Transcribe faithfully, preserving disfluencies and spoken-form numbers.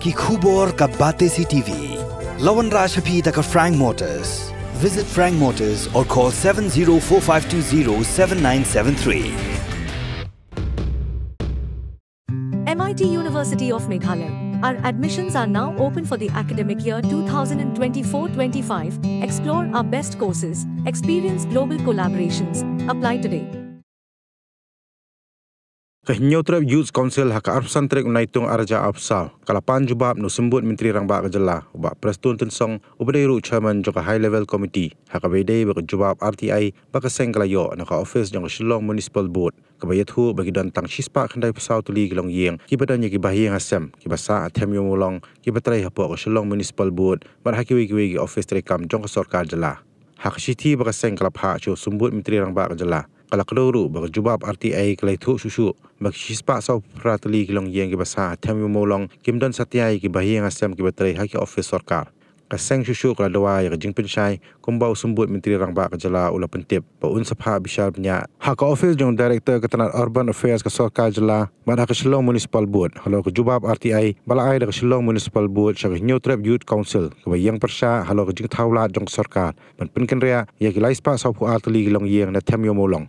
Ki khubor ka Batesi T V. La wanrah sha phi da ka Frank Motors. Visit Frank Motors or call seven zero four five two zero seven nine seven three. M I T University of Meghalaya. Our admissions are now open for the academic year two thousand twenty-four twenty-five. Explore our best courses, experience global collaborations. Apply today. Ka Hynñiewtrep Youth Council ha ka arphew san tarik u Naitung arhajar arphew saw ka la pan jubab na u Symbud Myntri Rangbah ka jylla, u Bah Prestone Tynsong, uba dei ruh u chairman jong ka High Level Committee, ha kaba ïadei bad ka jubab R T I ba ka seng ka la ïoh na ka office jong ka Shillong Municipal Board, kaba ïathuh ba ki don tang shispah khyndaiphew saw tylli ki longïing kiba don ïa ki bahaïing hasem kiba sah ha Them Ïew Mawlong, kiba trei hapoh ka Shillong Municipal Board bad ha kiwei kiwei ki office treikam jong ka sorkar jylla. Ha ka shithi ba ka seng ka la phah sha u Symbud Myntri Rangbah ka jylla, ka la kdew ruh ba ka jubab R T I ka la ïathuh shuh shuh ba ki shispah sawphew phra tylli ki longïing kiba sah ha Them Ïew Mawlong kim don satia ïa ki bahaïing hasem kiba trei ha ki office sorkar. Ka seng shuh shuh ka la dawa ïa ka jingpynshai, kumba u Symbud Myntri Rangbah ka jylla u la pyntip ba un sa phah bishar bniah ha ka office jong u Director ka tnat Urban Affairs ka sorkar jylla bad ha ka Shillong Municipal Board halor ka jubab R T I ba la ai da ka Shillong Municipal Board sha ka Hynñiewtrep Youth Council, kaba ïeng pyrshah halor ka jingthaw lad jong ka sorkar ban pynkynriah ïa ki laispah sawphew ar tylli ki longïing na Them Ïew Mawlong.